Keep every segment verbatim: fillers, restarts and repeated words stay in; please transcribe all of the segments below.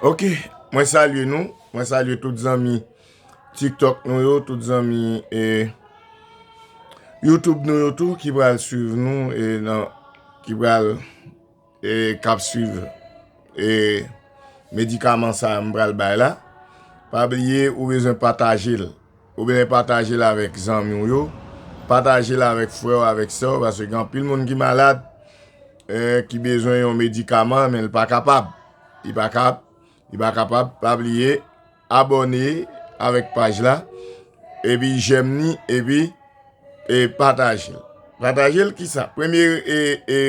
Ok, mwen salye nou. Mwen salye tout zanmi TikTok nou yo, tout zanmi e YouTube nou yo tou ki pral swiv nou e nan ki pral e k ap swiv e medikaman sa a m pral bay la. Pa bliye ou bezwen pataje l. Ou bezwen pataje l avèk zanmi w yo. Pataje l avèk frè w, avèk sè w, paske gen anpil moun ki malad, e, ki bezwen yon medikaman, men l pa kapab. Li pa kap, li pa kapab. Pa bliye abòne avèk paj la, epi jèm ni, epi e pataje l. Pataje l kisa? Premye e, e,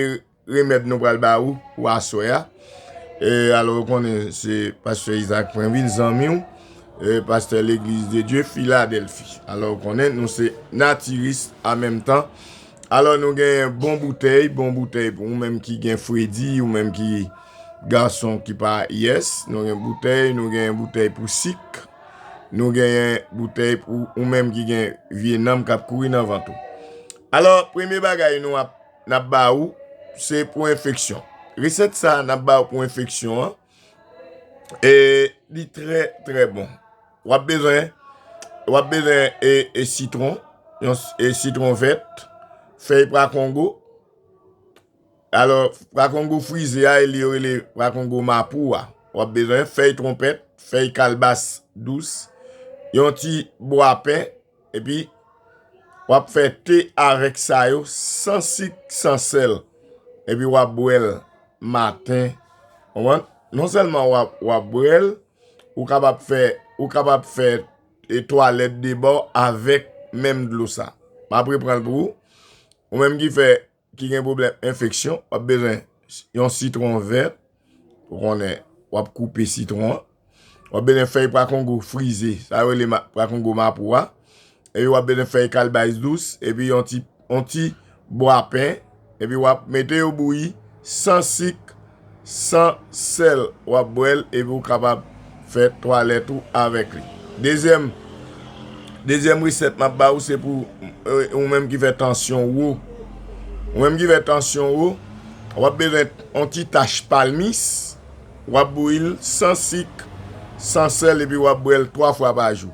remèd nou pral ba ou pou aswè a. E, alò, ou konnen se pastè Isaac Prenville, zanmi w, e, pastè Legliz de Dye Filadèlfi. Alò, ou konnen nou se natiris an menm tan. Alò, nou gen bon boutèy, bon boutèy pou ou menm ki gen fredi, ou menm ki gason ki pa yès, nou gen boutèy, nou gen boutèy pou sik, nou gen boutèy pou ou menm ki gen vye nanm k ap kouri nan vant ou. Alò, premye bagay nou ap n ap ba ou, se pou enfeksyon. Resèt sa a n ap ba ou pou enfeksyon an, e li trè, trè bon. W ap bezwen, w ap bezwen e, e sitwon, yon s- e sitwon vèt, fèy prakongo. Alò, prakongo frize a, e li yo rele prakongo mapou a. W ap bezwen fèy twonpèt, fèy kalbas dous, yon ti bwa pen, epi w ap fè te avèk sa yo, san sik, san sèl. Epi w ap bwè l maten. Konprann? Non sèlman w ap, w ap bwè l, ou kapab fè, ou kapab fè e twalèt de ba w avèk menm dlo sa. M ap reprann l pou ou. Ou menm ki fè, ki gen pwoblèm enfeksyon, w ap bezwen yon sitwon vèt, ou konnen, w ap koupe sitwon an. W ap bezwen fèy prakongo frize, sa yo rele ma- prakongo mapou a. Epi w ap bezwen fèy kalbas dous, epi yon ti, yon ti bwa pen, epi w ap mete yo bouyi, san sik, san sèl, w ap bwè l, epi w kapab fè twalèt ou avèk li. Dezyèm, dezyèm resèt m ap ba ou, se pou, e, ou menm ki fè tansyon wo. Ou menm ki fè tansyon wo, w ap bezwen yon ti tach palmis, w ap bouyi l san sik, san sèl, epi w ap bwè l twa fwa pa jou.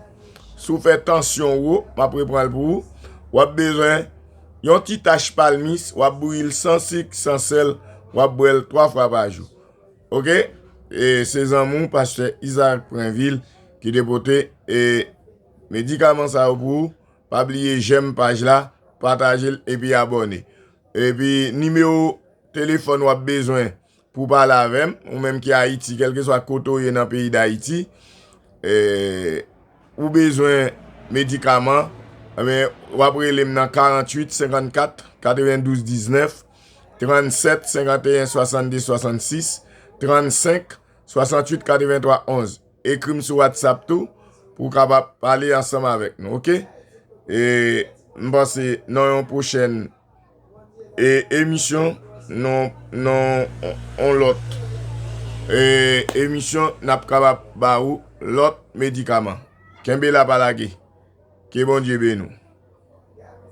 Si w fè tansyon wo, m ap reprann l pou ou, w ap bezwen yon ti tach palmis, w ap bouyi l san sik, san sèl, w ap bwè l twa fwa pa jou. Ok? E se zanmi w, pastè Isaac Prenville, ki te pote, e, medikaman sa yo pou ou. Pa bliye jèm paj la, pataje l, epi abòne. Epi nimewo telefòn w ap bezwen pou w pale avè m, ou menm ki Ayiti, kèlkeswa kote w ye nan peyi Dayiti, e, ou bezwen medikaman, ebyen, w ap rele m nan karanntuit senkannkat katrevendouz diznèf, trannsèt senkanteyen swasannde swasannsis, trannsenk swasanntuit katreventwa onz. Ekri m sou WhatsApp tou pou w kapab pale ansanm avèk nou, ok? E m panse nan yon pwochèn e emisyon, nan, nan yon lòt e emisyon, n ap kapab ba ou lòt medikaman. Kenbe la, pa lage. Ke Bondye beni w.